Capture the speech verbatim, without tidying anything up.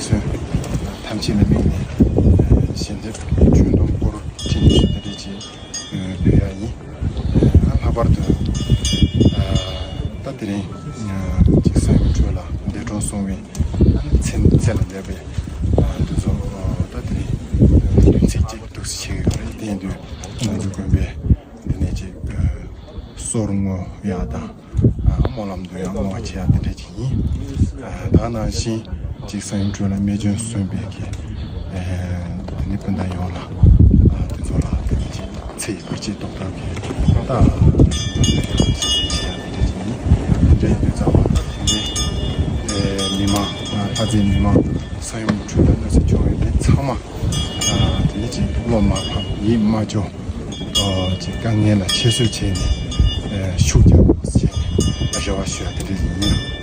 ཚུན་ཐམས་ཅད་ལ་དམིགས་ནས་ཞལ་འདེབས་ཀྱི་འཕྲུལ་སྡོམ་སྐོར་ཁྲིད་ནས་ཞུ་དེ་འདྲས་ཅིག་ཕུལ་ཡ་ཡིན། ལྷག་པར་དུ་ད་དེ་རིང་ཅིག་ས་ཡོམ་ཁྲོད་ལ་འདས་གྲོངས་སོང་བའི་ཚེ་ཚེ་ལ་འདས་པའི་འདི་ཚོ་ད་དེ་རིང་བདུན་ཚིགས་གཅིག་འདུག་སེ་བྱེད་ཀྱི་ཡོད་རེད། དེ་ཡིན་དུས་ང་ཚོ་དགོན་པའི་འདི་ནས་ཅིག་སོར་བསྔོ་ཡག་དང་། སྨོན་ལམ་འདོན་ཡག་བསྔོ་བ་བྱེད་ཡག་དེ་འདྲ་ཅིག་ཡིན། ད་ག་ནང་བཞིན་ཅིག་ས་ཡོམ་ཁྲོད་ལ་རྨས་སྐྱོན་སོན་པའི་གི་དེ་ནི་སྤུན་ཟླ་ཡོངས་ལ་དེ་ཚོ་ལ་དེ་འདྲ་ཅིག་ཚེ་ཡི་བར་ཆད་ཟློག་ཐབས་ཀྱི་ད་བྱེད་ཡག་དེ་འདྲ་ཅིག་ཡིན། དེ་འདྲ་ཡིན་དུས་ཙམ་པ་དེ་ནི་མི་མང་ལྷ་རྩེའི་མི་མང་ས་ཡོམ་ཁྲོད་ལ་གནོད་འཚེ་བྱུང་བའི་མི་ཚང་མ་དེ་ནི་ཅིག་བློ་མ་ཕམ་ཡིད་མ་སྐྱོ། ཅིག་དཀའ་ངལ་ལ་ཁྱད་གསོད་བྱས་ནས་ཤུགས་རྒྱབ་དགོས་ཟེར་ནས་རེ་བ་ཞུ་ཡ་དེ་འདྲ་ཡིན།